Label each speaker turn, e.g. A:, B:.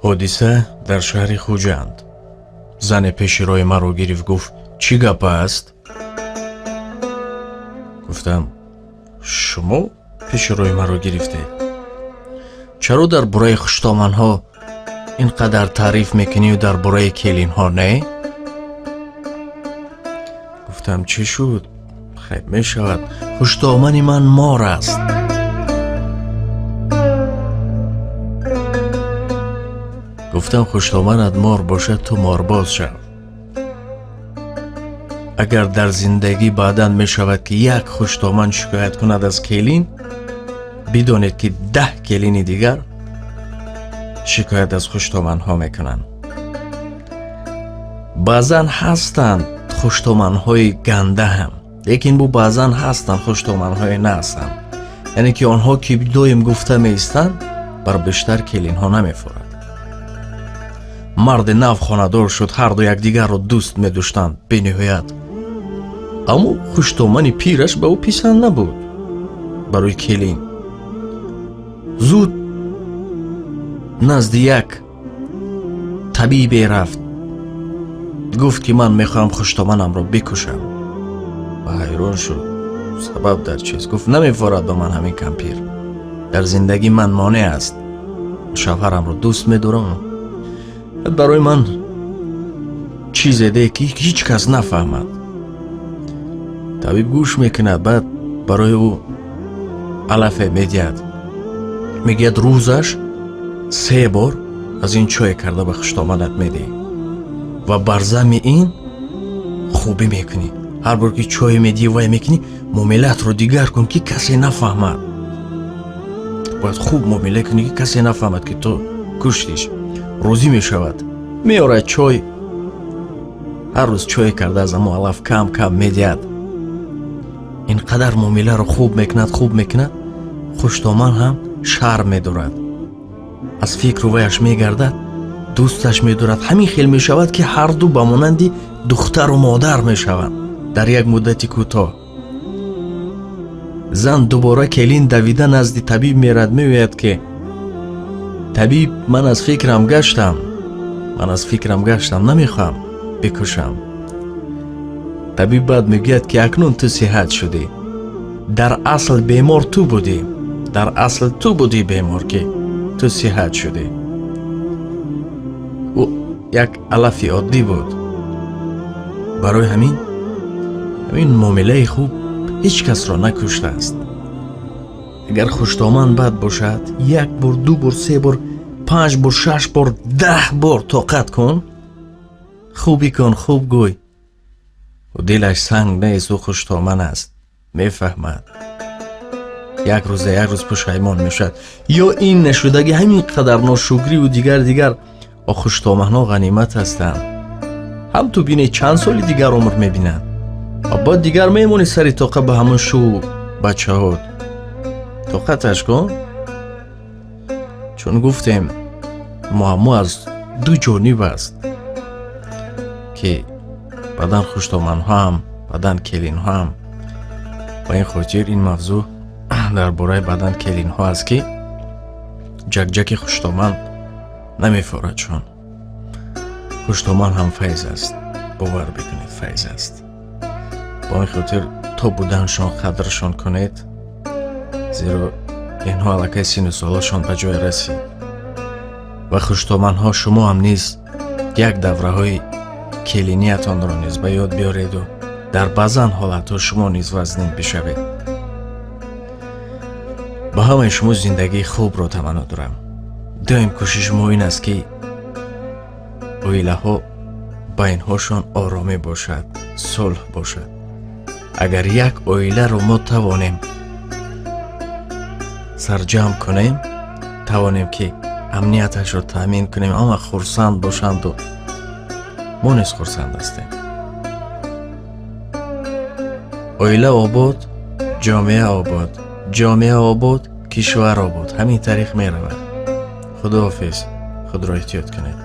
A: Ҳодиса дар шаҳри Хуҷанд. Зане пеши роҳи маро гирифт, гуфт: чӣ гап аст? Гуфтам: шумо пеши роҳи маро гирифтед. Чаро дар бораи хуштоманҳо ин қадар таъриф мекунӣ ва дар бораи келинҳо не? Гуфтам: чӣ шуд? Хайр мешавад. Хуштомани ман мор аст. Гуфтам: хуштоманат мор бошад, ту морбоз шав. Агар дар зиндагӣ баъдан мешавад ки як хуштоман шикоят кунад аз келин, бидонед ки 10 келини дигар шикоят аз хуштоманҳо мекунанд. Баъзан ҳастанд хуштоманҳои ганда ҳам, лекин бу баъзан ҳастанд хуштоманҳои наҳастанд. Яъне ки онҳо ки доим гуфта меистанд, бар бештар келинҳо намефурад. Марди нав хонадор шуд, ҳар ду якдигарро дӯст медоштанд бениҳоят. Аммо хуштомани пираш ба ӯ писанд набуд барои келин. Зуд назди як табибе рафт, гуфт ки ман мехоҳам хуштоманамро бикушам. Ва ҳайрон шуд, сабаб дар чист? Гуфт: намефорад ба ман ҳамин кампир, дар зиндагӣ ман монеъ аст, шавҳарамро дӯст медорам, барои ман чизе де ки ҳеҷ кас нафаҳмад. Табиб гӯш мекунад, баъд барои ӯ алафе медиҳад, мегӯяд рӯзаш 3 бор аз ин чой карда ба хуштоманат медиҳӣ ва бар зами ин хубӣ мекунӣ. Ҳар бор ки чой медиҳӣ вай мекунӣ, муомилаатро дигар кун ки касе нафаҳмад. Бояд хуб муомила кунӣ ки касе нафаҳмад ки ту куштиш. Розӣ мешавад, меорад чой, ҳар рӯз чой карда аз ҳамо алаф кам кам медиҳад. Ин қадар муомиларо хуб мекунад, хуб мекунад, хуштоман ҳам шарм медорад, аз фикру ваяш мегардад, дӯсташ медорад. Ҳамин хел мешавад ки ҳар ду ба монанди духтару модар мешаванд дар як муддати кӯтоҳ. Зан дубора келин давида назди табиб мерад, мегӯяд ки табиб, ман аз фикрам гаштам, ман аз фикрам гаштам, намехоҳам бикушам. Табиб баъд мегӯяд ки акнун ту сиҳат шудӣ, дар асл бемор ту будӣ, дар асл ту будӣ бемор ки ту сиҳат шудӣ. Ӯ як алафи оддӣ буд. Барои ҳамин муомилаи хуб ҳеҷ касро накуштааст. Агар хуштоман бад бошад, 1 бор, 2 бор, 3 бор, 5 бор, 6 бор, 10 бор тоқат кун, хубӣ кун, хуб гӯй. Ӯ дилаш санг нест, ӯ хуштоман аст, мефаҳмад. Як рӯз як рӯз пушаймон мешавад. Ё ин нашудаги ҳамин қадар ношукриву дигар дигар. О хуштоманҳо ғанимат ҳастанд. Ҳам ту бинед чанд соли дигар умр мебинанд, ва баъд дигар мемонӣ сари тоқа ба ҳамон шу бачаҳот. Тоқаташ кун, чун гуфтем муаммо аз ду ҷониб аст ки баъдан хуштоманҳо ҳам, баъдан келинҳо ҳам. Ба ин хотир ин мавзӯъ дар бораи баъдан келинҳо аст ки ҷакҷаки хуштоман намефорад, чун хуштоман ҳам файз аст, бовар бикунед, файз аст. Бо ин хотир то буданшон қадршон кунед, зеро инҳо аллакай сину солашон ба ҷое расид. Ва хуштоманҳо шумо ҳам низ як давраҳои келиниятонро низ ба ёд биёреду дар баъзан ҳолатҳо шумо низ вазнин бишавед. Ба ҳамаи шумо зиндагии хубро таманно дорам. Доим кӯшиши мо ин аст ки оилаҳо байнҳошон оромӣ бошад, сулҳ бошад. Агар як оиларо мо тавонем сарҷамъ кунем, тавонем ки амнияташро таъмин кунем, ҳама хурсанд бошанду мо низ хурсанд ҳастем. Оила обод, ҷомеа обод, ҷомеа обод, кишвар обод. Ҳамин тариқ меравад. Худоҳофиз, худро эҳтиёт кунед.